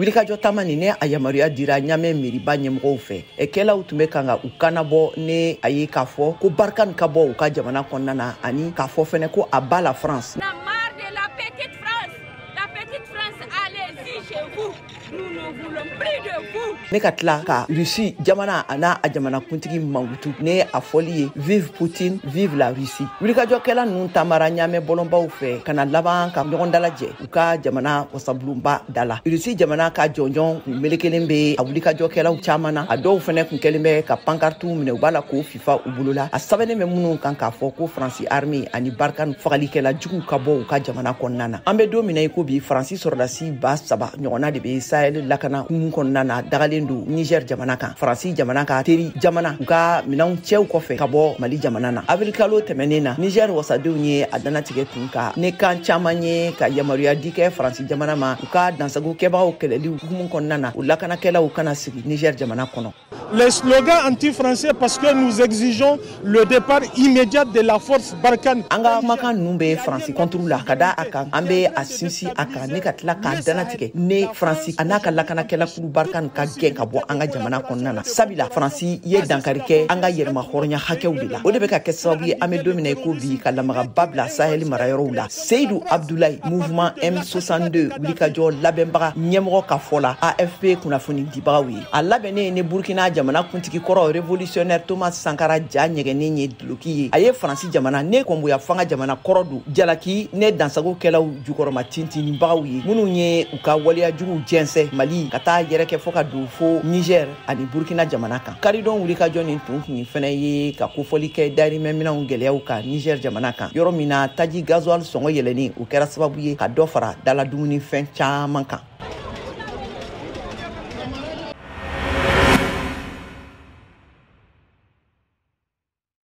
Wulikajɔ taama nin, ne a yamaruya dira Ɲamɛ meriba ɲɛmɔgɔw fɛ, kɛlaw tun bɛ kan ka u kannabɔ ne a ye k'a fɔ ko Barkhane ka bɔ u ka jamana kɔnɔna na, ani k'a fɔ fɛnɛ ko à bas la France. On a marre de la petite France. La petite France, allez-y chez vous. Nous ne voulons plus de vous. Ne ka tila ka Russie jamana a n'a a jamana kuntigi mankutu ne a fɔli ye: "Vive Poutine, vive la Russie." Wulikajɔkɛla ninnu taamara Ɲamɛ bɔlɔnbaw fɛ ka na laban ka ɲɔgɔn dalajɛ u ka jamana wasabulonba da la. Russie jamana ka jɔnjɔn kun melekelen bɛ a wulikajɔkɛlaw caman na. A dɔw fɛnɛ kun kɛlen bɛ ka pankartiw minɛ, u b'a la k'o fifa u bolo la, a sɛbɛnnen bɛ minnu kan k'a fɔ ko Faransi armée ani Barkhane fagalikɛla juguw ka bɔ u ka jamana kɔnɔna na. An bɛ don min na i ko bi, Faransi sɔrɔdasi 3000 ɲɔgɔnna de bɛ Sahel lakana hukumu kɔnɔna na, dagalen don Niger jamana kan. Faransi jamana ka teri jamana, u ka minɛnw cɛw kɔfɛ ka bɔ Mali jamana na, avril kalo tɛmɛnen na, Niger wasadenw ye a danatigɛ tun ka ne kan caman ye ka yamaruya di kɛ Faransi jamana ma, u ka dansago kɛbagaw kɛlɛli hukumu kɔnɔna na, u lakanakɛlaw kana sigi Niger jamana kɔnɔ. Les slogans anti-français parce que nous exigeons le départ immédiat de la force Barkhane. An ka kumakan ninnu bɛ Faransi contre la, ka da a kan an bɛ a sinsin a kan ne ka tila k'a danatigɛ ne Faransi a n'a ka lakanakɛla kulu Barkhane ka gɛn ka bɔ an ka jamana kɔnɔna na, sabula Faransi ye dankari kɛ an ka yɛrɛma hɔrɔnya hakɛw de la. O de bɛ ka kɛ sababu ye, an bɛ don min na i ko bi, ka lamagaba bila Sahel marayɔrɔw la. Seyidu Abdulayi, mouvement M62 wulikajɔ labɛnbaga ɲɛmɔgɔ ka fɔ la AFP kunnafoni dibagaw ye, a labɛnnen ni Burkina jamana kuntigi kɔrɔ, révolutionnaire Thomas Sankara ja ɲɛgɛnnen ye duloki ye, a ye Faransi jamana ne kɔnboya fanga jamana kɔrɔ don jalaki ne dansagokɛlaw jukɔrɔma tintinibagaw ye, minnu ye u ka waleya juguw jɛnsɛ Mali ka taa yɛrɛkɛ fɔ ka don fo Niger ani Burkina jamana kan. Karidon wulikajɔ nin tun kun fɛnɛ ye ka kofɔli kɛ dayirimɛminɛnw gɛlɛyaw kan Niger jamana kan, yɔrɔ min na taji gasoil sɔngɔ yɛlɛni o kɛra sababu ye ka dɔ fara dala dumunifɛn caman kan.